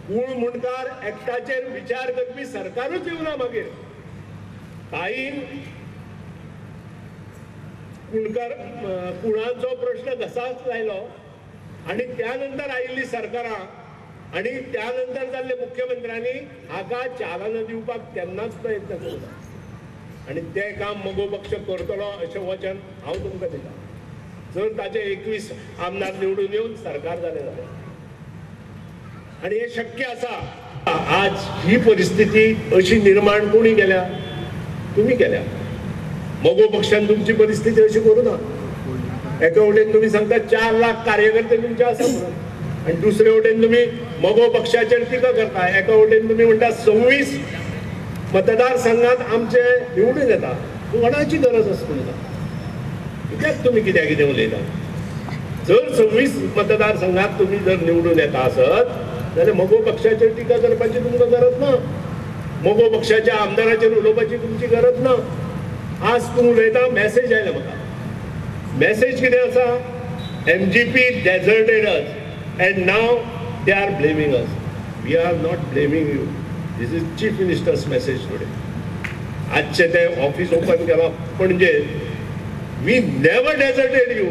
कूळ मुंडकार एक्टाचेर विचार करपी सरकारूच येवना. मागीर ताईन कुणकार कुळांचो प्रश्न घसाच लायलो आनी त्यानंतर आयिल्ली सरकारां आनी त्यानंतर जाल्ले मुख्यमंत्र्यांनी हाका चालना दिवपाक तेन्नाच प्रयत्न केलो आनी तें काम मगो पक्ष करतलो अशें वचन हांव तुमकां दिता. जर ताचे 21 आमदार निवडून येवन सरकार जालें जाल्यार, आनी हें शक्य आसा. आज ही परिस्थिती अशी निर्माण कोणी केल्या? तुमी केल्या. मगो पक्षान तुमची परिस्थिती अशी करूं ना. एका वटेन तुमी सांगता 4 लाख कार्यकर्ते तुमचे आसा म्हणून, आनी दुसरे वटेन तुमी मगो पक्षाचेर टिका करता. एका वटेन तुमी म्हणटा 26 मतदारसंघात आमचे निवडून येता. कोणाची गरज आसा तुमकां? कित्याक तुमी कित्याक कितें उलयता? जर 26 मतदारसंघात तुमी जर निवडून येता आसत जाल्यार मगो पक्षाचेर टिका करपाची तुमकां गरज ना, मगो पक्षाच्या आमदाराचेर उलोवपाची तुमची गरज ना. आज तूं उलयता, मॅसेज आयला म्हाका. मॅसेज कितें आसा? MGP deserted us and now they are blaming us. We are not blaming you. This is chief minister's message today. आजचे ते ऑफिस ओपन केलां Panaji. We never deserted you.